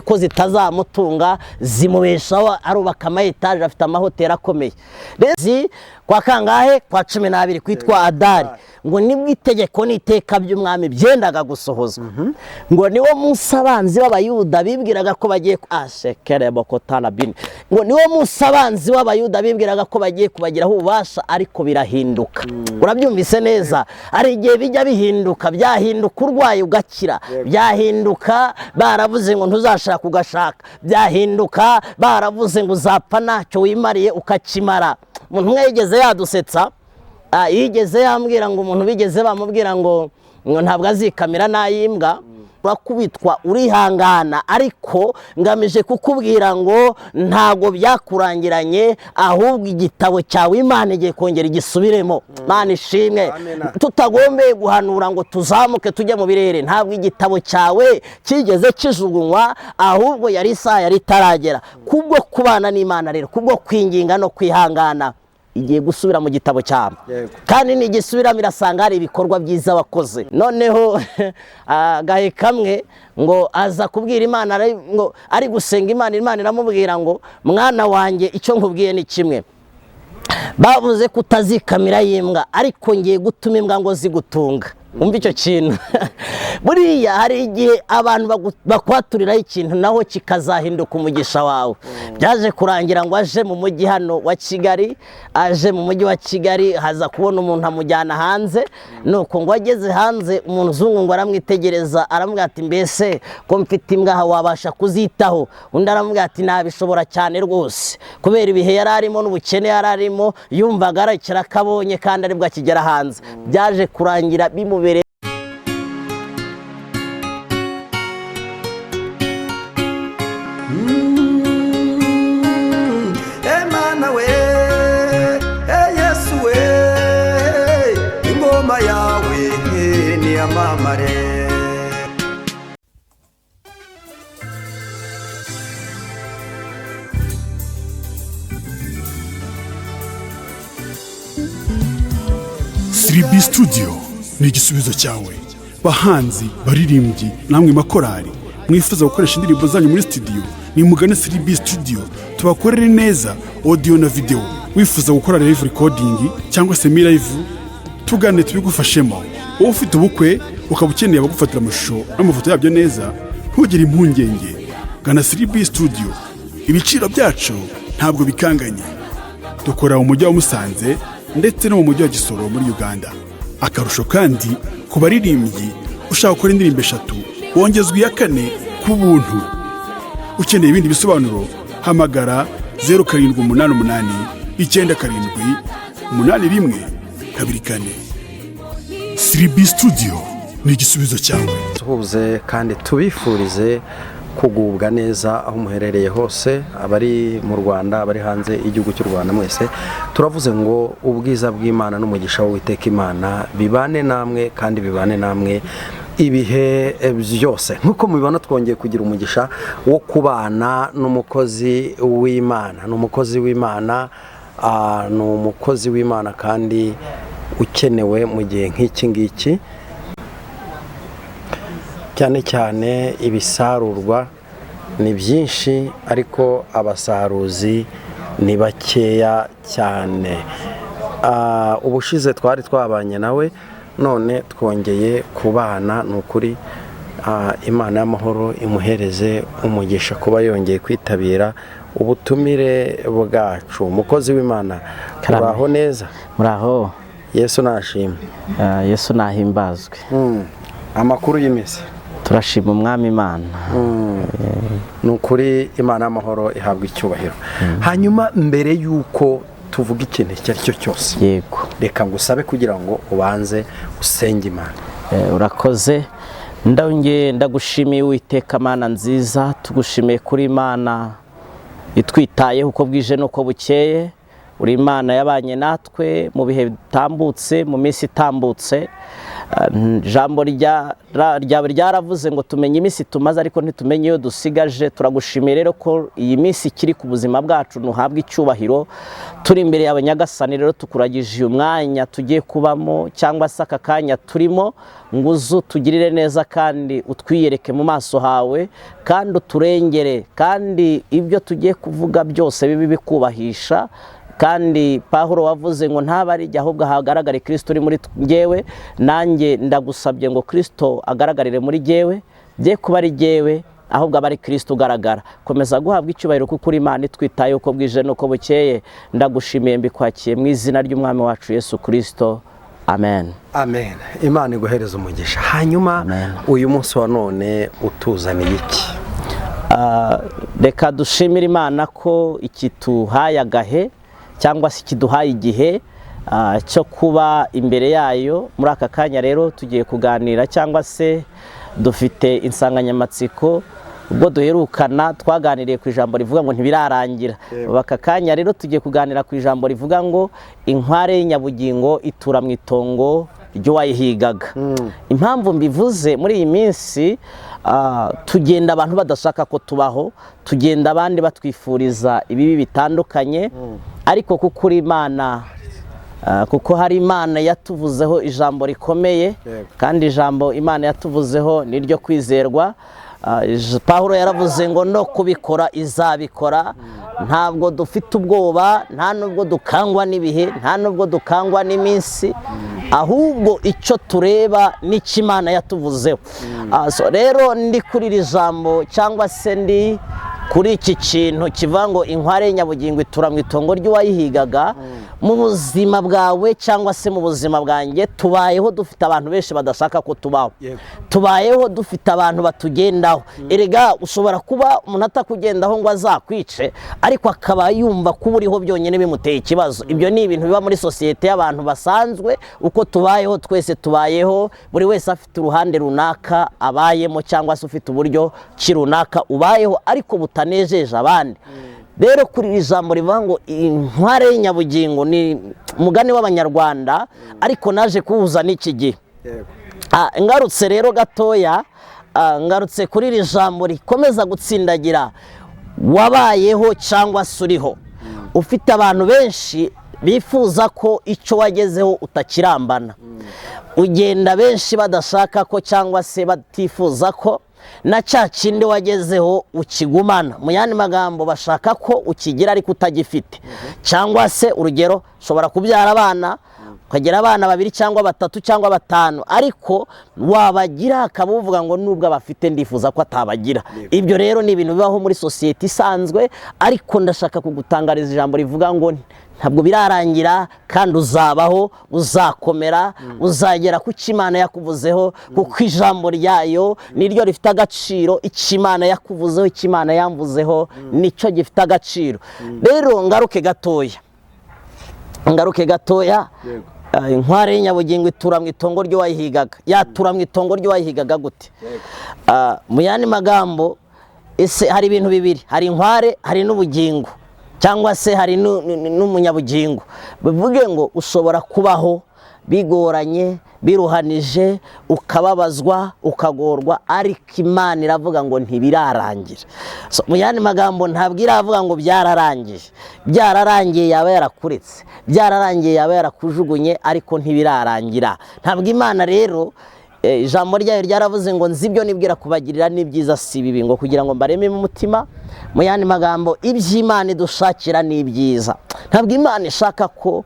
Ko zitazamutunga, zimubeshaho, arubaka ama etaje, afite amahoteli akomeye. Rezi kwa kangahe? Kwa 12 kwitwa Adari, ngo nibwo itegeko n'iteka by'umwami byendaga gusohozwa, ngo niwo munsi abanzi b'Abayuda bibwiraga ko bagiye ashekerebokotarabini, ngo niwo munsi abanzi b'Abayuda bibwiraga ko bagiye kubagiraho ububasha, ariko birahinduka. Urabyumvise neza? Hari igihe bijya bihinduka, byahinduka urwaye ugakira, byahinduka baravuze ngo ntuzashaka ugashaka, byahinduka baravuze ngo uzapfa ntacyo wimariye ukakimara. Umuntu umwe yigeze yadusetsa, yigeze yambwira ngo umuntu bigeze bamubwira ngo ntabwo azikamira n'ay'imbwa. Urakubitwa urihangana, ariko ngamije kukubwira ngo ntabwo byakurangiranye, ahubwo igitabo cyawe Imana igiye kongera igisubiremo. Imana ishimwe. Tutagombeye guhanura ngo tuzamuke tujye mu birere, ntabwo igitabo cyawe kigeze kijugunywa, ahubwo yari isaha yari itaragera. Kubwo kubana n'Imana rero, kubwo kwinginga no kwihangana, igiye gusubira mu gitabo cyawe, kandi nigisubiramo irasanga hari ibikorwa byiza wakoze. Noneho agahe kamwe ngo aza kubwira Imana, ngo ari gusenga Imana, Imana iramubwira ngo: "Mwana wanjye, icyo nkubwiye ni kimwe. Bavuze ko utazikamira y'imbwa, ariko ngiye gutuma imbwa ngo zigutunga." Wumva icyo kintu? Buriya hari igihe abantu bakwaturiraho ikintu naho kikazahinduka umugisha wawe. Byaje kurangira ngo aje mu mujyi hano wa Kigali, aje mu mujyi wa Kigali, haza kubona umuntu amujyana hanze. Nuko ngo ageze hanze, umuntu uzungu ngo aramwitegereza, aramubwira ati: "Mbese ko mfite imbwa wabasha kuzitaho?" Undi aramubwira ati: "Nabishobora cyane rwose." Kubera ibihe yari arimo n'ubukene yari arimo, yumvaga arakira akabonye kandi aribwo akigera hanze. Byaje kurangira bimubereye. Emana we, Yesu we, ingoma yawe niyamamare. 3B Studio ni igisubizo cyawe. Bahanzi, baririmbyi, namwe makorari mwifuza gukoresha indirimbo zanyu muri studio, nimugane 3B Studio tubakorere neza audio na video. Wifuza gukora live recording cyangwa semi live, tugane tubigufashemo. Wowe ufite ubukwe ukaba ukeneye abagufatira amashusho n'amafoto yabyo neza, ntugire impungenge, gana 3B Studio. Ibiciro byacu ntabwo bikanganye. Dukora mu mujyi wa Musanze ndetse no mu mujyi wa Gisoro muri Uganda. Akarusho kandi, ku baririmbyi ushaka gukora indirimbo eshatu wongezwa iya kane ku buntu. Ukeneye ibindi bisobanuro, hamagara 0788978124. 3B Studio ni igisubizo cyawe. Tuhuze kandi tubifurize kugubwa neza aho muherereye hose, abari mu Rwanda, abari hanze y'igihugu cy'u Rwanda, mwese turavuze ngo ubwiza bw'Imana n'umugisha w'Uwiteka Imana bibane namwe, kandi bibane namwe ibihe byose. Nk'uko mubibona, twongeye kugira umugisha wo kubana n'umukozi w'Imana. Ni umukozi w'Imana, ni umukozi w'Imana kandi ukenewe mu gihe nk'iki ngiki, cyane cyane ibisarurwa ni byinshi ariko abasaruzi ni bakeya cyane. Ubushize twari twabanye nawe, none twongeye kubana. Ni ukuri, Imana y'amahoro imuhereze umugisha kuba yongeye kwitabira ubutumire bwacu. Umukozi w'Imana, Karame. uraho neza? Muraho. Yesu nashimwe. Yesu nahimbazwe. Amakuru y'iminsi? Turashima Umwami Imana. Ni ukuri, Imana y'amahoro ihabwa icyubahiro. Hanyuma mbere y'uko tuvuga ikintu icyo ari cyo cyose, reka ngusabe kugira ngo ubanze usenge Imana. Urakoze. Ndongeye ndagushimiye, Uwiteka Mana nziza, tugushimiye kuri Imana itwitayeho uko bwije n'uko bukeye. Uri Imana yabanye natwe mu bihe bitambutse, mu minsi itambutse. Ijambo ryawe ryaravuze ngo tumenye iminsi tumaze ariko ntitumenye iyo dusigaje. Turagushimiye rero ko iyi minsi ikiri ku buzima bwacu, ntuhabwe icyubahiro. Turi imbere yawe Nyagasani, rero tukuragije uyu mwanya tugiye kubamo cyangwa se aka kanya turimo, ngo uze utugirire neza kandi utwiyereke mu maso hawe, kandi uturengere, kandi ibyo tugiye kuvuga byose bibe bikubahisha. Kandi Pawulo wavuze ngo ntaba ari jye ahubwo hagaragare Kristo uri muri njyewe, nanjye ndagusabye ngo Kristo agaragarire muri jyewe, bye kuba ari jyewe ahubwo aba ari Kristo ugaragara. Komeza guhabwa icyubahiro kuko uri Imana itwitaye uko bwije n'uko bukeye. Ndagushimiye mbikwakiye mu izina ry'Umwami wacu Yesu Kristo, amen. Amen. Imana iguhereza umugisha. Hanyuma uyu munsi wa none utuzaniye iki? Reka dushimire Imana ko ikituhaye agahe cyangwa se ikiduhaye igihe cyo kuba imbere yayo. Muri aka kanya rero tugiye kuganira cyangwa se dufite insanganyamatsiko. Ubwo duherukana twaganiriye ku ijambo rivuga ngo ntibirarangira. Aka kanya rero tugiye kuganira ku ijambo rivuga ngo inkware y'inyabugingo itura mu itongo ry'uwayihigaga. Impamvu mbivuze muri iyi minsi, tugenda abantu badashaka ko tubaho, tugenda abandi batwifuriza ibibi bitandukanye, ariko kuko uri Imana, kuko hari Imana yatuvuzeho ijambo rikomeye, kandi ijambo Imana yatuvuzeho ni iryo kwizerwa. Pawulo yaravuze ngo no kubikora izabikora. Ntabwo dufite ubwoba, nta nubwo dukangwa n'ibihe, nta nubwo dukangwa n'iminsi, ahubwo icyo tureba n'icyo Imana yatuvuzeho. So rero ndi kuri iri jambo cyangwa se ndi kuri iki kintu kivuga ngo inkware y'inyabugingo itura mu itongo ry'uwayihigaga. Mu buzima bwawe cyangwa se mu buzima bwanjye tubayeho dufite abantu benshi badashaka ko tubaho, tubayeho dufite abantu batugendaho. Erega ushobora kuba umuntu atakugendaho ngo azakwice, ariko akaba yumva kuba uriho byonyine bimuteye ikibazo. Ibyo ni ibintu biba muri sosiyete y'abantu basanzwe. Uko tubayeho twese tubayeho buri wese afite uruhande runaka abayemo cyangwa se ufite uburyo ki runaka ubayeho ariko butanejeje abandi. Rero kuri iri jambo rivuga ngo inkware y'inyabugingo ni umugani w'Abanyarwanda, ariko naje kuwuza n'iki gihe. Ngarutse rero gatoya, ngarutse kuri iri jambo rikomeza gutsindagira wabayeho cyangwa se uriho, ufite abantu benshi bifuza ko icyo wagezeho utakirambana. Ugenda benshi badashaka ko cyangwa se batifuza ko na cya kindi wagezeho ukigumana. Mu yandi magambo bashaka ko ukigira ariko utagifite. Cyangwa se urugero, ushobora kubyara abana, ukagira abana babiri cyangwa batatu cyangwa batanu, ariko wabagira akaba uvuga ngo nubwo abafite ndifuza ko atabagira. Ibyo rero ni ibintu bibaho muri sosiyete isanzwe, ariko ndashaka kugutangariza ijambo rivuga ngo ntabwo birarangira, kandi uzabaho, uzakomera, uzagera ku cyo Imana yakuvuzeho, kuko ijambo ryayo niryo rifite agaciro. Icyo Imana yakuvuzeho, icyo Imana yamvuzeho nicyo gifite agaciro. Rero ngaruke gatoya, inkware y'inyabugingo itura mu itongo ry'uwayihigaga. Yatura mu itongo ry'uwayihigaga gute? Mu yandi magambo, ese hari ibintu bibiri, hari inkware, hari n'ubugingo, cyangwa se hari n'umunyabugingo. Bivuge ngo ushobora kubaho bigoranye, biruhanije, ukababazwa, ukagorwa, ariko Imana iravuga ngo ntibirarangira. Mu yandi magambo ntabwo iravuga ngo byararangiye. Byararangiye yaba yarakuretse, byararangiye yaba yarakujugunye, ariko ntibirarangira. Ntabwo Imana rero, ijambo ryayo ryaravuze ngo nzi ibyo nibwira kubagirira ni byiza si bibi, ngo kugira ngo mbareme mu mutima. Mu yandi magambo iby'Imana idushakira ni ibyiza. Ntabwo Imana ishaka ko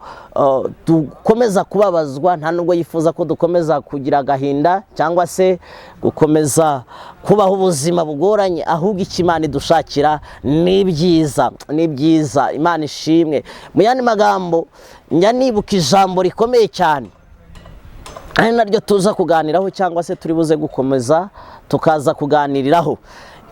dukomeza kubabazwa, nta nubwo yifuza ko dukomeza kugira agahinda cyangwa se gukomeza kubaho ubuzima bugoranye, ahubwo icyo Imana idushakira ni ibyiza, ni byiza. Imana ishimwe. Mu yandi magambo njya nibuka ijambo rikomeye cyane ari naryo tuza kuganiraho cyangwa se turi buze gukomeza tukaza kuganiriraho.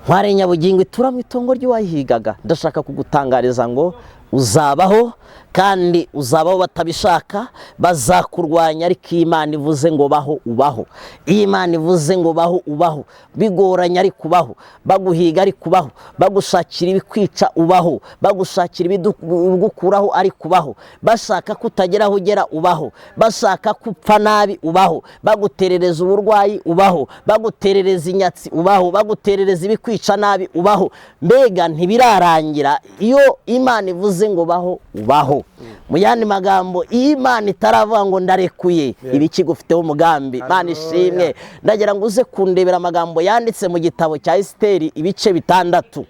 Inkware y'inyabugingo itura mu itongo ry'uwayihigaga. Ndashaka kugutangariza ngo Uzabaho kandi uzabaho batabishaka, bazakurwanya, ariko iyo Imana ivuze ngo baho ubaho, iyo Imana ivuze ngo baho ubaho, bigoranye ariko ubaho, baguhiga ariko ubaho, bagushakira ibikwica ubaho, bagushakira ibigukuraho ariko ubaho, bashaka ko utagera aho ugera ubaho, bashaka ko upfa nabi ubaho, baguterereza uburwayi ubaho, baguterereza inyatsi ubaho, baguterereza ibikwica nabi ubaho. Mbega ntibirarangira, iyo Imana ivuze ngo baho ubaho. Mu yandi magambo, iyo Imana itaravuga ngo ndarekuye, ibikigufiteho umugambi. Imana ishimwe. Ndagira ngo uze kundebera amagambo yanditse mu gitabo cya Esiteri ibice 6,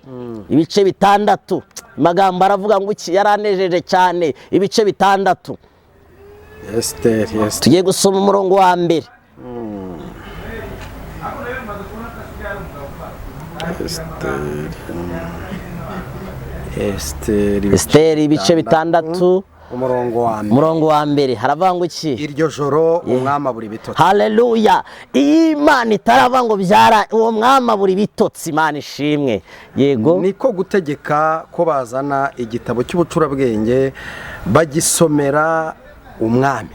ibice 6. Amagambo aravuga ngo iki? Yaranejeje cyane. Ibice 6. Esiteri. Tugiye gusoma umurongo wa 1. Esiteri ibice 6 umurongo wa 1. Umurongo wa 1 haravuga ngo iki? Iryo joro umwami abura ibitotsi. Haleluya. Imana itaravuga ngo byara, uwo mwami abura ibitotsi. Imana ishimwe. Yego. Niko gutegeka ko bazana igitabo cy'ubucurabwenge bagisomera umwami.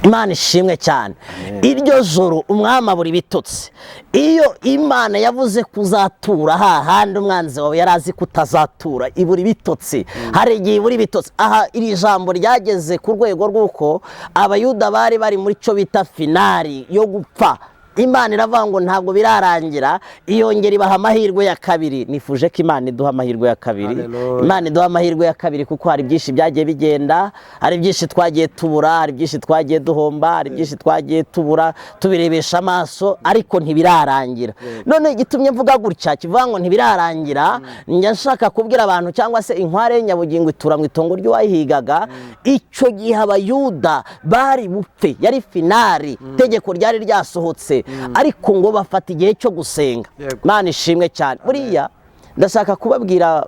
Imana ishimwe cyane. Iryo joro umwami abura ibitotsi. Iyo Imana yavuze kuzatura hahandi umwanzi wawe yari azi kutazatura, ibura ibitotsi. Hari igihe ibura ibitotsi. Aha iri jambo ryageze ku rwego rw'uko Abayuda bari bari muri cyo bita finari yo gupfa. Imana iravuga ngo ntabwo birarangira, iyongera ibaha amahirwe ya kabiri. Nifuje ko Imana iduha amahirwe ya kabiri. Imana iduha amahirwe ya kabiri, kuko hari byinshi byagiye bigenda, hari byinshi twagiye tubura, hari byinshi twagiye duhomba, hari byinshi twagiye tubura tubirebesha amaso, ariko ntibirarangira. None igitumye mvuga gutya kivuga ngo ntibirarangira, njya nshaka kubwira abantu cyangwa se inkware y'inyabugingo itura mu itongo ry'uwayihigaga. Icyo gihe Abayuda bari bupfe, yari finari, itegeko ryari ryasohotse, ariko ngo bafata igihe cyo gusenga. Imana ishimwe cyane. Buriya ndashaka kubabwira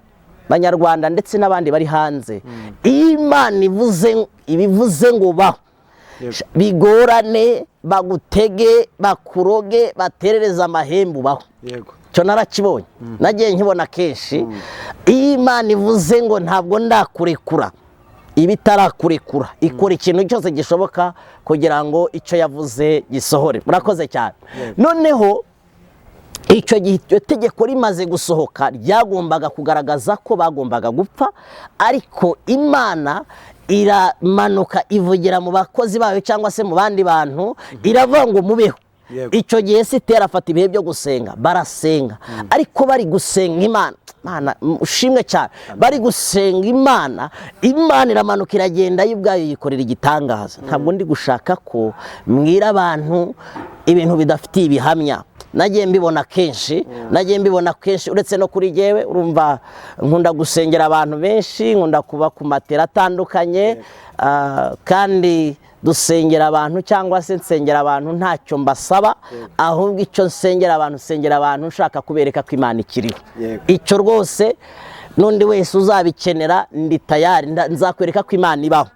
Banyarwanda ndetse n'abandi bari hanze, Imana ivuze ibivuze ngo baho, bigorane, bagutege, bakuroge, baterereza amahembe ubaho. Cyo narakibonye, nagiye nkibona kenshi. Imana ivuze ngo ntabwo ndakurekura, ibitarakurekura, ikora ikintu cyose gishoboka kugira ngo icyo yavuze gisohore. Murakoze cyane. Noneho icyo gihe iryo tegeko rimaze gusohoka ryagombaga kugaragaza ko bagombaga gupfa, ariko Imana iramanuka ivugira mu bakozi bayo cyangwa se mu bandi bantu, iravuga ngo mubeho. Icyo gihe Esiteri afata ibihe byo gusenga, barasenga, ariko bari gusenga Imana. Imana ushimwe cyane. Bari gusenga Imana, Imana iramanuka iragenda yo ubwayo yikorera igitangaza. Ntabwo ndi gushaka ko mbwira abantu ibintu bidafitiye ibihamya. Nagiye mbibona kenshi, nagiye mbibona kenshi, uretse no kuri jyewe. Urumva nkunda gusengera abantu benshi, nkunda kuba ku matera atandukanye, kandi dusengera abantu cyangwa se nsengera abantu ntacyo mbasaba, ahubwo icyo nsengera abantu, nsengera abantu nshaka kubereka ko Imana ikiriho. Icyo rwose n'undi wese uzabikenera ndi tayari, nzakwereka ko Imana ibaho.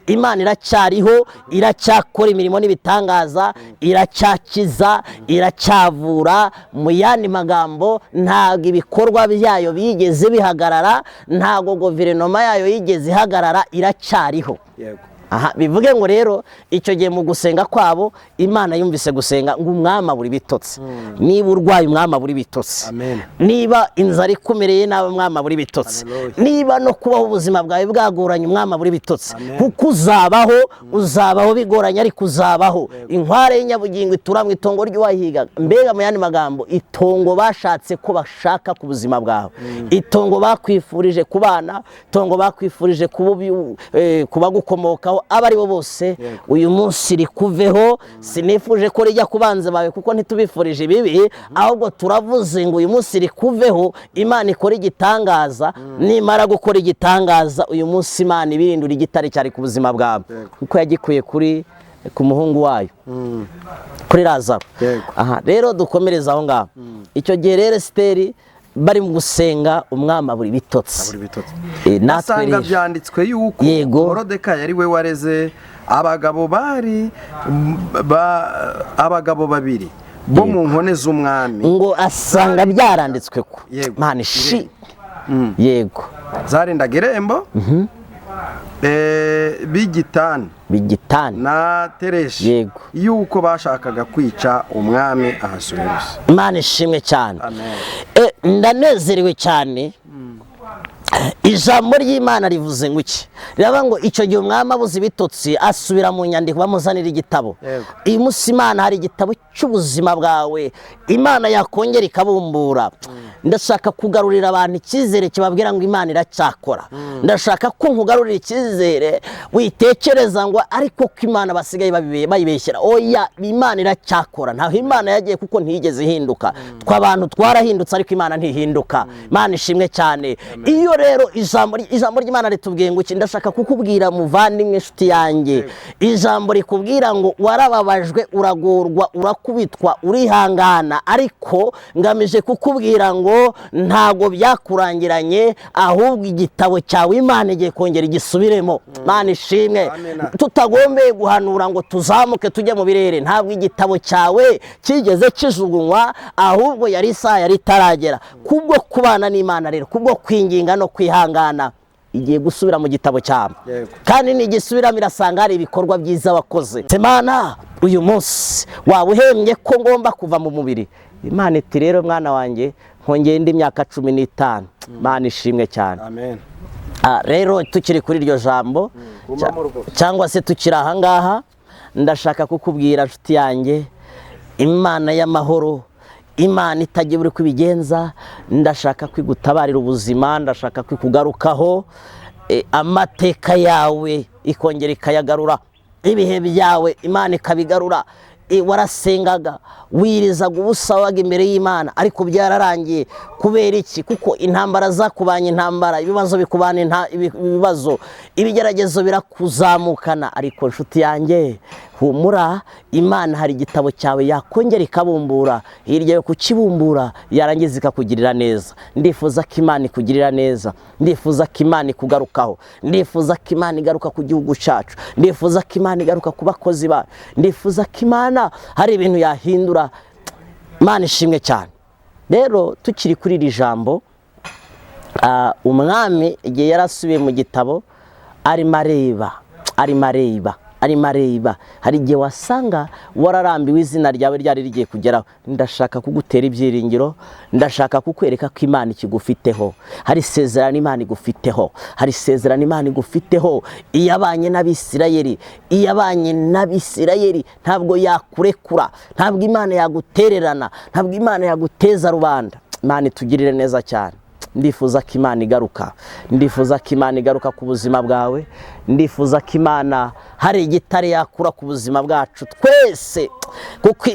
Imana iracyariho, iracyakora imirimo n'ibitangaza, iracyakiza, iracyavura. Mu yandi magambo, ntabwo ibikorwa byayo bigeze bihagarara, ntabwo guverinoma yayo yigeze ihagarara, iracyariho. Aha bivuge ngo rero icyo gihe mu gusenga kwabo Imana yumvise gusenga ngo umwami abura ibitotsi. Niba urwaye umwami abura ibitotsi, niba inzara ikumereye nabi umwami abura ibitotsi, niba no kubaho ubuzima bwawe bwagoranye umwami abura ibitotsi, kuko uzabaho, uzabaho bigoranye ariko uzabaho. Inkware y'inyabugingo itura mu itongo ry'uwayihigaga. Mbega mu yandi magambo, itongo bashatse ko bashaka ku buzima bwawe, itongo bakwifurije ku bana, itongo bakwifurije kubagukomokaho, aba aribo bose uyu munsi rikuveho. Sinifuje ko rijya kubanza bawe kuko ntitubifurije ibibi, ahubwo turavuze ngo uyu munsi rikuveho, Imana ikora igitangaza. Nimara gukora igitangaza uyu munsi Imana ibirindura igitare cyari ku buzima bwawe, kuko yagikuye kuri ku muhungu wayo, kuri Lazaro. Aha rero dukomereza aho ngaho. Icyo gihe rero Esiteri bari mu gusenga umwami abura ibitotsi. Natwe byanditswe yuko Morodekayi ari we wareze abagabo bari abagabo babiri bo mu nkone z'umwami, ngo asanga byaranditswe ko Imana ishi. Yego. Zarindaga irembo, Bigitani Bigitani na Tereshi, yuko bashakaga kwica umwami Ahasuwerusi. Imana ishimwe cyane. Amen. Ndanezerewe cyane. Ijambo ry'Imana rivuze ngo iki? Riravuga ngo icyo gihe umwami abuze ibitotsi, asubira mu nyandiko, bamuzanira igitabo. Uyu munsi Imana hari igitabo cy'ubuzima bwawe Imana yakongera ikabumbura. Ndashaka kugarurira abantu icyizere kibabwira ngo Imana iracyakora. Ndashaka ko nkugarurira icyizere, witekereza ngo ariko ko Imana basigaye bayibeshyera. Oya, Imana iracyakora, ntaho Imana yagiye kuko ntiyigeze ihinduka. Twe abantu twarahindutse, ariko Imana ntihinduka. Imana ishimwe cyane. Iyo rero ijambo ry'Imana ritubwiye ngo iki? Ndashaka kukubwira, muvandimwe, inshuti yanjye, ijambo rikubwira ngo warababajwe, uragorwa, urakubitwa, urihangana, ariko ngamije kukubwira ngo ntago byakurangiranye, ahubwo igitabo cyawe Imana igiye kongera igisubiremo. Imana ishimwe. Amen. Tutagombeye guhanura ngo tuzamuke tujye mu birere, ntabwo igitabo cyawe kigeze kijugunywa, ahubwo yari isaha yari itaragera. Kubwo kubana n'Imana rero, kubwo kwinginga no kwihangana, igiye gusubira mu gitabo cyawe. Kandi nigisubiramo irasanga hari ibikorwa byiza wakoze. Imana, uyu munsi waba uhembye ko ngomba kuva mu mubiri? Imana iti rero mwana wanjye, nkongeye indi myaka 15. Imana ishimwe cyane. Amen. Rero tukiri kuri iryo jambo, Gumamo rwose. cyangwa se tukiri ahangaha, ndashaka kukubwira nshuti yanjye, Imana y'amahoro, Imana itagira uri kubigenza, ndashaka kwigutabarira ubuzima, ndashaka kwikugarukaho, amateka yawe ikongera ikayagarura, ibihe byawe Imana ikabigarura. Warasengaga, wirizaga ubusa, wabaga imbere y'Imana, ariko byararangiye. Kubera iki? Kuko intambara zakubanye intambara, ibibazo bikubana ibibazo, ibigeragezo birakuzamukana. Ariko nshuti yanjye, humura, Imana hari igitabo cyawe yakongera ikabumbura, hirya yo kukibumbura yarangiza ikakugirira neza. Ndifuza ko Imana ikugirira neza, ndifuza ko Imana ikugarukaho, ndifuza ko Imana igaruka ku gihugu cyacu, ndifuza ko Imana igaruka ku bakozi bayo, ndifuza ko Imana hari ibintu yahindura. Imana ishimwe cyane. Rero tukiri kuri iri jambo, umwami igihe yarasubiye mu gitabo arimo areba, arimo areba, arimo areba, hari igihe wasanga wararambiwe izina ryawe ryari rigiye kugeraho. Ndashaka kugutera ibyiringiro, ndashaka kukwereka ko Imana ikigufiteho. Hari isezerano Imana igufiteho, hari isezerano Imana igufiteho. Iyabanye n'Abisirayeli, iyabanye n'Abisirayeli ntabwo yakurekura, ntabwo Imana yagutererana, ntabwo Imana yaguteza rubanda. Imana itugirire neza cyane. Ndifuza ko Imana igaruka, ndifuza ko Imana igaruka ku buzima bwawe, ndifuza ko Imana hari igitare yakura ku buzima bwacu twese, kuko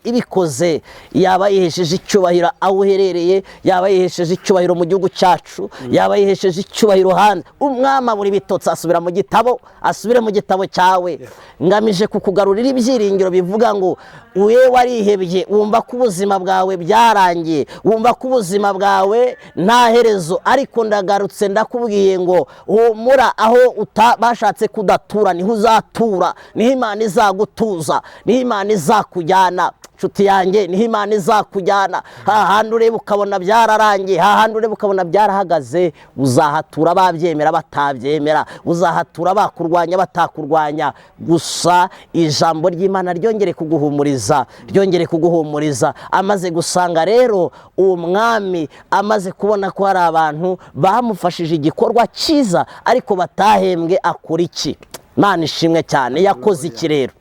ibikoze yaba yihesheje icyubahiro aho uherereye, yaba yihesheje icyubahiro mu gihugu cyacu, yaba yihesheje icyubahiro hanze. Umwami abura ibitotsi asubira mu gitabo, asubire mu gitabo cyawe. Ngamije kukugarurira ibyiringiro bivuga ngo we warihebye, wumva ko ubuzima bwawe byarangiye, wumva ko ubuzima bwawe nta herezo, ariko ndagarutse ndakubwiye ngo humura, aho bashatse kudatura niho uzatura, niho Imana izagutuza, niho Imana izakujyana. Nshuti yanjye, niho Imana izakujyana. Hahandi ureba ukabona byararangiye, hahandi ureba ukabona byarahagaze, uzahatura babyemera batabyemera, uzahatura bakurwanya batakurwanya. Gusa ijambo ry'Imana ryongere kuguhumuriza, ryongere kuguhumuriza. Amaze gusanga rero uwo mwami amaze kubona ko hari abantu bamufashije igikorwa cyiza ariko batahembwe, akora iki? Imana ishimwe cyane. Yakoze iki rero?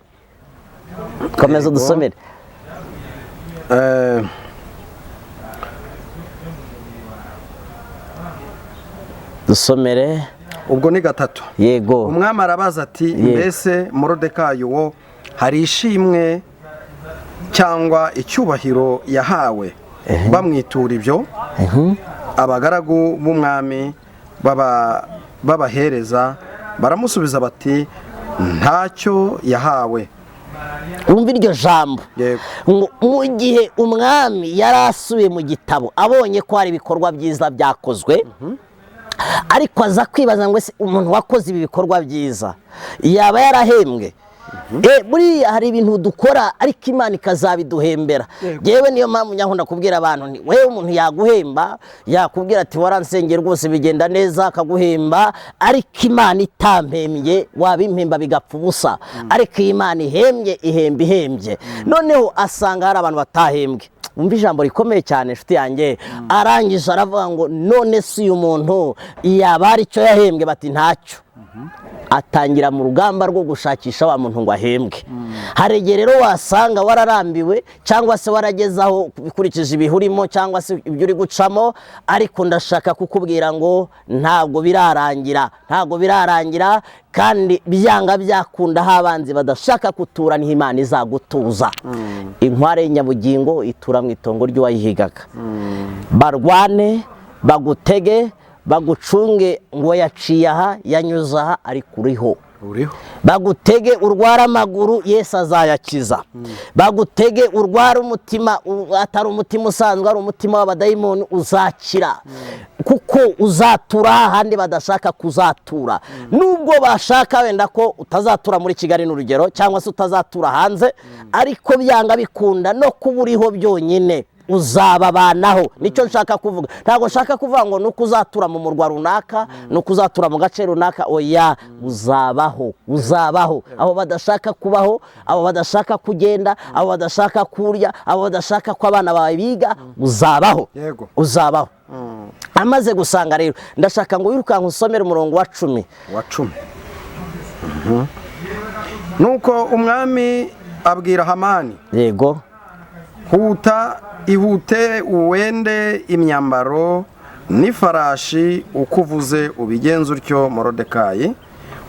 Komeza dusomere. Dusomere. Ubwo ni 3. Yego. Umwami arabaza ati mbese Moridekayi wo hari ishimwe cyangwa icyubahiro yahawe bamwitura ibyo? Abagaragu b'umwami babahereza baramusubiza bati ntacyo yahawe. Wumva iryo jambo. Mu gihe umwami yarasubiye mu gitabo abonye ko hari ibikorwa byiza byakozwe, ariko aza kwibaza ngo ese umuntu wakoze ibi bikorwa byiza yaba yarahembwe? Buriya hari ibintu dukora ariko Imana ikazabiduhembera. Yewe, niyo mpamvu nyakunda kubwira abantu nti wewe umuntu yaguhemba, yakubwira ati waransengeye rwose bigenda neza, akaguhemba, ariko Imana itampembye wabimpemba bigapfa ubusa. Ariko iyo Imana ihembye, ihemba ihembye. Noneho asanga hari abantu batahembwe. Umva ijambo rikomeye cyane, inshuti yanjye. Arangije aravuga ngo none si uyu muntu yaba hari icyo yahembwe? Bati ntacyo. Atangira mu rugamba rwo gushakisha wa muntu ngo ahembwe. Hari igihe rero wasanga wararambiwe cyangwa se warageze aho ukurikije ibihe urimo cyangwa se ibyo uri gucamo, ariko ndashaka kukubwira ngo ntabwo birarangira, ntabwo birarangira. Kandi byanga byakunda, aho abanzi badashaka kutura niho Imana izagutuza. Inkware y'inyabugingo itura mu itongo ry'uwayihigaga. Barwane, bagutege, bagucunge ngo yaciye aha, yanyuze aha, ariko uriho. Uriho. Bagutege urwara amaguru, Yesu azayakiza. Bagutege urwara umutima, atari umutima usanzwe, ari umutima w'abadayimoni, uzakira, kuko uzatura ahandi badashaka kuzatura. Nubwo bashaka wenda ko utazatura muri Kigali n'urugero, cyangwa se utazatura hanze, ariko byanga bikunda no kuba uriho byonyine uzababanaho. Nicyo nshaka kuvuga. Ntabwo nshaka kuvuga ngo nuko uzatura mu murwa runaka, nuko uzatura mu gace runaka. Oya, uzabaho, uzabaho abo badashaka kubaho, abo badashaka kugenda, abo badashaka kurya, abo badashaka ko abana bawe biga, uzabaho. Yego. Uzabaho. Amaze gusanga rero, ndashaka ngo wirukanke usomere umurongo wa 10. Wa 10. Nuko umwami abwira Hamani: "Huta, ihute, uwende imyambaro n'ifarashi, uko uvuze ubigenza utyo Morodekayi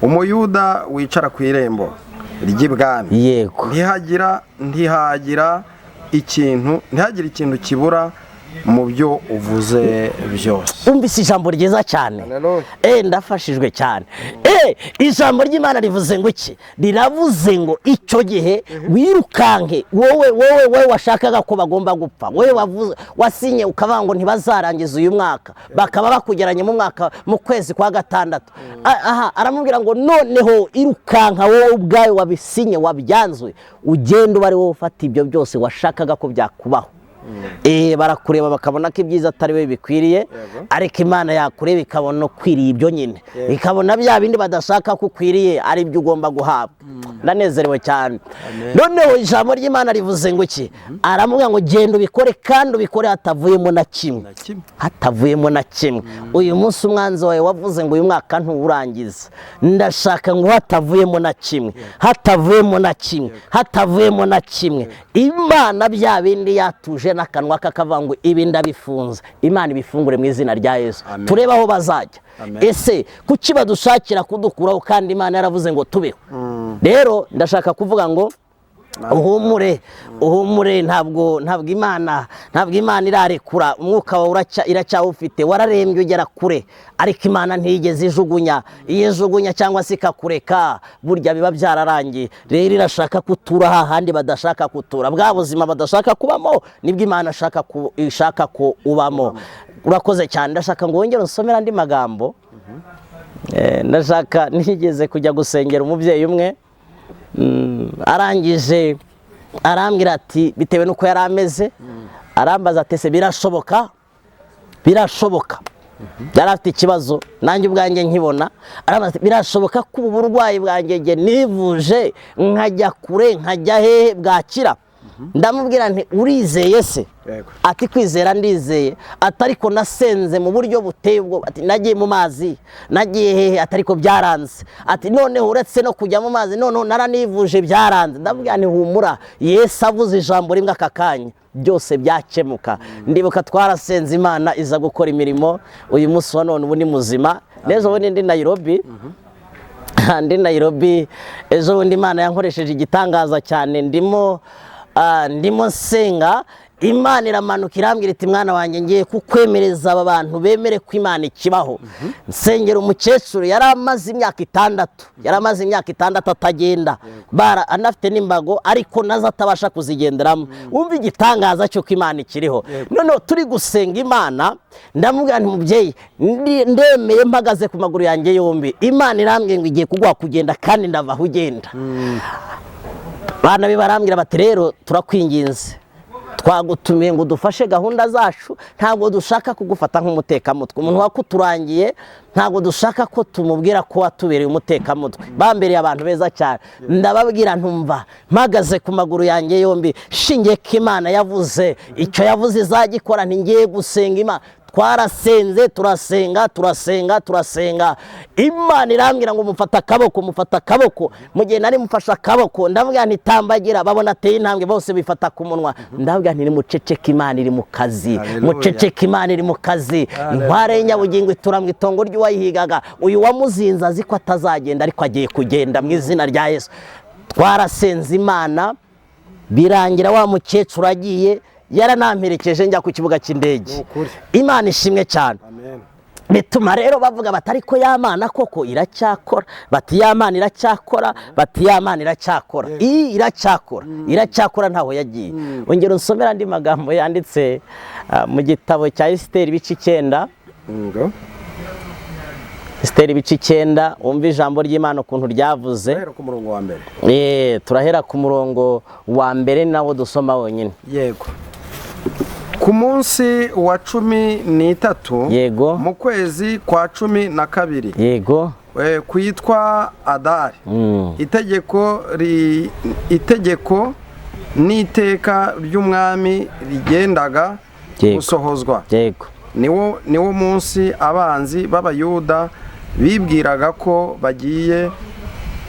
Umuyuda wicara ku irembo ry'ibwami." Ntihagira ikintu kibura mu byo uvuze byose. Umvise ijambo ryiza cyane. Haleluya. Ndafashijwe cyane. Ijambo ry'Imana rivuze ngo iki? Riravuze ngo icyo gihe wirukanke, wowe, wowe, wowe washakaga ko bagomba gupfa, wowe wavuze, wasinye ukavuga ngo ntibazarangiza uyu mwaka, bakaba bakugeranye mu mwaka mu kwezi kwa gatandatu. Aha aramubwira ngo noneho irukanka, wowe ubwawe wabisinye, wabyanzwe, ugenda uba ari wowe ufata ibyo byose washakaga ko byakubaho. Barakureba bakabona ko ibyiza atari we bikwiriye, ariko Imana yakureba ikabona ukwiriye ibyo nyine, ikabona bya bindi badashaka ko ukwiriye ari byo ugomba guhabwa. Ndanezerewe cyane. Noneho ijambo ry'Imana rivuze ngo iki? Aramubwira ngo genda ubikore, kandi ubikore hatavuyemo na kimwe, hatavuyemo na kimwe. Uyu munsi umwanzi wawe wavuze ngo uyu mwaka ntuwurangiza, ndashaka ngo hatavuyemo na kimwe, hatavuyemo na kimwe, hatavuyemo na kimwe, Imana bya bindi yatuje n'akanwa kakavuga ngo ibi ndabifunze, Imana ibifungure mu izina rya Yesu. Amen. Turebe aho bazajya. Amen. Ese kuki badushakira kudukuraho kandi Imana yaravuze ngo tubeho? Rero ndashaka kuvuga ngo uhumure, uhumure, ntabwo Imana irarekura umwuka wawe, iracyawufite. Wararembye ugera kure, ariko Imana ntiyigeze ijugunya. Iyo ijugunya cyangwa se ikakureka, burya biba byararangiye. Rero irashaka kutura hahandi badashaka kutura. Bwa buzima badashaka kubamo nibwo Imana ishaka ko ubamo. Urakoze cyane. Ndashaka ngo wongere unsomere andi magambo. Ndashaka, nigeze kujya gusengera umubyeyi umwe, arangije arambwira ati bitewe n'uko yari ameze, arambaza ati ese birashoboka? Birashoboka? Yari afite ikibazo nanjye ubwanjye nkibona. Arambaza ati birashoboka ko ubu burwayi bwanjye njye nivuje nkajya kure, nkajya hehe, bwakira? Ndamubwira nti urizeye se? Yego. Ati kwizera ndizeye. Ati ariko nasenze mu buryo buteye ubwoba. Ati nagiye mu mazi, nagiye hehe, ati ariko byaranze. Ati noneho uretse no kujya mu mazi, noneho naranivuje byaranze. Ndamubwira nti humura, Yesu avuze ijambo rimwe aka kanya byose byakemuka. Ndibuka twarasenze, Imana iza gukora imirimo. Uyu munsi wa none ubu ni muzima. N'ejo bundi ndi Nairobi, ejo bundi Imana yankoresheje igitangaza cyane. Ndimo nsenga. Imana iramanuka irambwira iti mwana wanjye, ngiye kukwemereza aba bantu bemere ko Imana ikibaho. Nsengera umukecuru yari amaze imyaka 6, yari amaze imyaka 6 atagenda, bara anafite n'imbago ariko nazo atabasha kuzigenderamo. Wumva igitangaza cy'uko Imana ikiriho. Noneho turi gusenga Imana, ndamubwira nti mubyeyi, ndemeye mpagaze ku maguru yanjye yombi, Imana irambwiye ngo igiye kuguha kugenda kandi ndava aho ugenda. Bana be barambwira bati rero turakwinginze, twagutumiye ngo dufashe gahunda zacu, ntabwo dushaka kugufata nk'umutekamutwe. Umuntu wakuturangiye ntabwo dushaka ko tumubwira ko watubereye umutekamutwe. Bambereye abantu beza cyane. Ndababwira ntumva mpagaze ku maguru yanjye yombi, shingiye ko Imana yavuze icyo yavuze izagikora, ntingiye gusenga Imana. Twarasenze, turasenga, turasenga, turasenga. Imana irambwira ngo mufata akaboko, mufata akaboko. Mu gihe nari mufashe akaboko, ndavuga nti tambagira, babona ateye intambwe, bose bifata ku munwa. Ndavuga nti nimuceceke, Imana iri mu kazi, muceceke, Imana iri mu kazi. Inkware y'inyabugingo itura mu itongo ry'uwayihigaga. Uyu wamuzinze azi ko atazagenda, ariko agiye kugenda mu izina rya Yesu. Twarasenze Imana, birangira wa mukecuru agiye, yaranamperekeje njya ku kibuga cy'indege. Imana ishimwe cyane. Bituma rero bavuga bati ariko ya Mana koko iracyakora, bati ya Mana iracyakora, bati ya Mana iracyakora, iyi iracyakora, iracyakora, ntaho yagiye. Ongera unsomera andi magambo yanditse mu gitabo cya Esiteri ibice 9. Esiteri ibice 9, wumva ijambo ry'Imana ukuntu ryavuze. Turahera ku murongo wa mbere. Turahera ku murongo wa mbere, nawo dusoma wonyine. Yego. Ku munsi wa 13, Yego. mu kwezi kwa 12, Yego. kwitwa Adari, itegeko n'iteka ry'umwami rigendaga gusohozwa. Yego. Niwo munsi abanzi b'Abayuda bibwiraga ko bagiye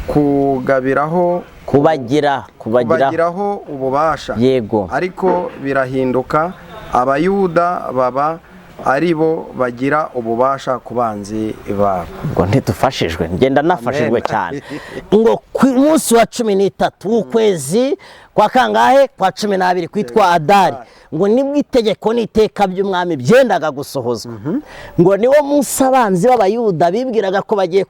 kugabiraho kubagiraho ububasha. Yego. Ariko birahinduka, Abayuda baba ari bo bagira ububasha ku banzi babo. Ngo ntidufashijwe, ngenda nafashijwe cyane. Ngo ku munsi wa 13 w'ukwezi kwa kangahe, kwa 12, kwitwa Adari, ngo nibwo itegeko n'iteka by'umwami byendaga gusohozwa. Ngo niwo munsi abanzi b'Abayuda bibwiraga ko bagiye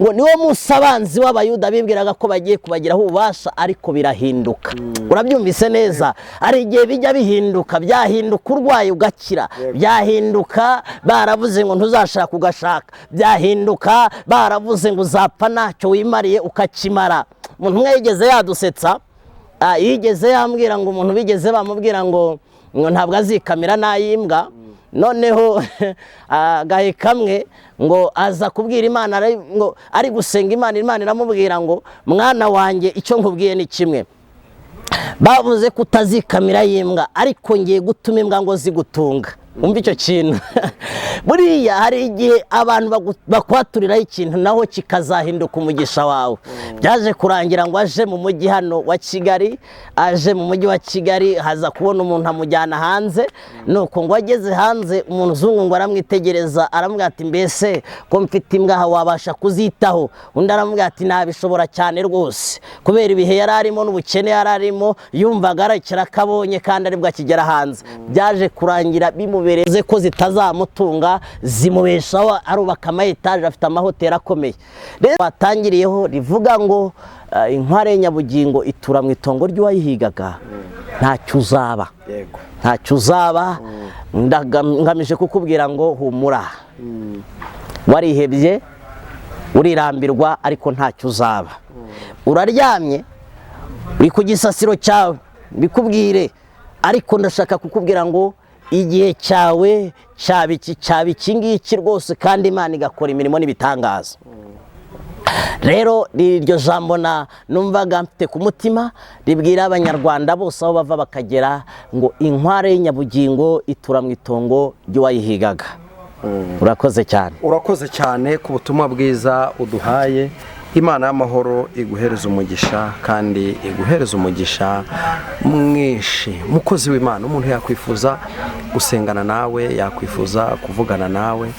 ngo niwo munsi abanzi b'Abayuda bibwiraga ko bagiye kubagiraho ububasha, ariko birahinduka. Urabyumvise neza? Ari igihe bijya bihinduka, byahinduka urwaye ugakira, byahinduka baravuze ngo ntuzashaka ugashaka, byahinduka baravuze ngo uzapfa ntacyo wimariye ukakimara. Umuntu umwe yigeze yadusetsa, yigeze yambwira ngo umuntu bigeze bamubwira ngo ntabwo azikamira n'ayimbwa. Noneho agahe kamwe ngo aza kubwira Imana, ngo ari gusenga Imana, Imana iramubwira ngo mwana wanjye icyo nkubwiye ni kimwe, bavuze ko utazikamira y'imbwa, ariko ngiye gutuma imbwa ngo zigutunga. Umva icyo kintu. Buriya hari igihe abantu bakwaturiraho ikintu naho kikazahinduka umugisha wawe. Byaje kurangira ngo aje mu mujyi hano wa Kigali, aje mu mujyi wa Kigali, haza kubona umuntu amujyana hanze. Nuko ngo ageze hanze, umuntu uzungu ngo aramwitegereza, aramubwira ati mbese ko mfite imbwa wabasha kuzitaho? Undi aramubwira ati nabishobora cyane rwose. Kubera ibihe yari arimo n'ubukene yari arimo, yumvaga arakira kabonye kandi aribwo akigera hanze. Byaje kurangira bimubereze ko zitazamutunga, zimubeshaho, arubaka ama etaje, afite amahoteli akomeye. Rero batangiriyeho rivuga ngo inkware y'inyabugingo itura mu itongo ry'uwayihigaga, ntacyo uzaba. Ntacyo uzaba. Ngamije kukubwira ngo humura, warihebye urirambirwa, ariko ntacyo uzaba. Uraryamye uri ku gisasiro cyawe, mbikubwire, ariko ndashaka kukubwira ngo igihe cyawe cyaba iki ngiki rwose, kandi Imana igakora imirimo n'ibitangaza. Rero iryo jambo na numvaga mfite ku mutima, ribwira Abanyarwanda bose aho bava bakagera ngo inkware y'inyabugingo itura mu itongo ry'uwayihigaga. Urakoze cyane. Urakoze cyane ku butumwa bwiza uduhaye. Imana y'amahoro iguhereza umugisha, kandi iguhereza umugisha mwinshi. Mukozi w'Imana, umuntu yakwifuza gusengana nawe, yakwifuza kuvugana nawe,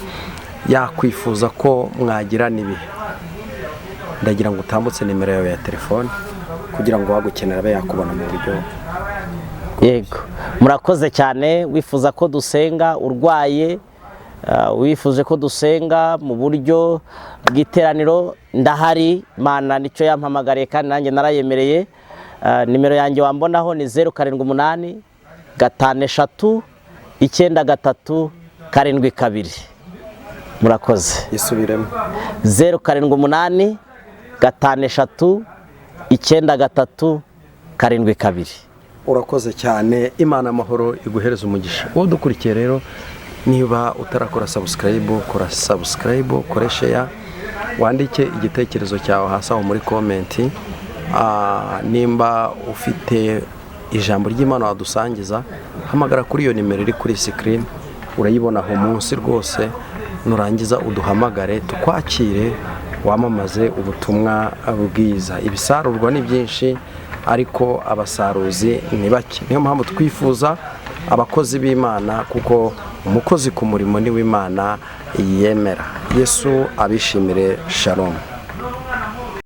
yakwifuza ko mwagirana ibihe, ndagira ngo utambutse nimero yawe ya telefone kugira ngo uwagukenera abe yakubona mu buryo Yego, murakoze cyane. Wifuza ko dusenga urwaye, wifuje ko dusenga mu buryo bw'iteraniro, ndahari. Imana nicyo yampamagariye kandi nanjye narayemereye. Nimero yanjye wambonaho ni 0785539372. Murakoze. Isubiremo. 0785539372. Urakoze cyane. Imana amahoro iguhereza umugisha. Wowe dukurikiye rero, niba utarakora subscribe, kora subscribe, ukore share, wandike igitekerezo cyawe hasi aho muri comment. Nimba ufite ijambo ry'Imana wadusangiza, hamagara kuri iyo nimero iri kuri screen, urayibona aho munsi rwose. Nurangiza uduhamagare tukwakire, wamamaze ubutumwa bwiza. Ibisarurwa ni byinshi ariko abasaruzi ni bake. Niyo mpamvu twifuza abakozi b'Imana, kuko umukozi ku murimo ni w'Imana yemera. Yesu abishimire. Shalom.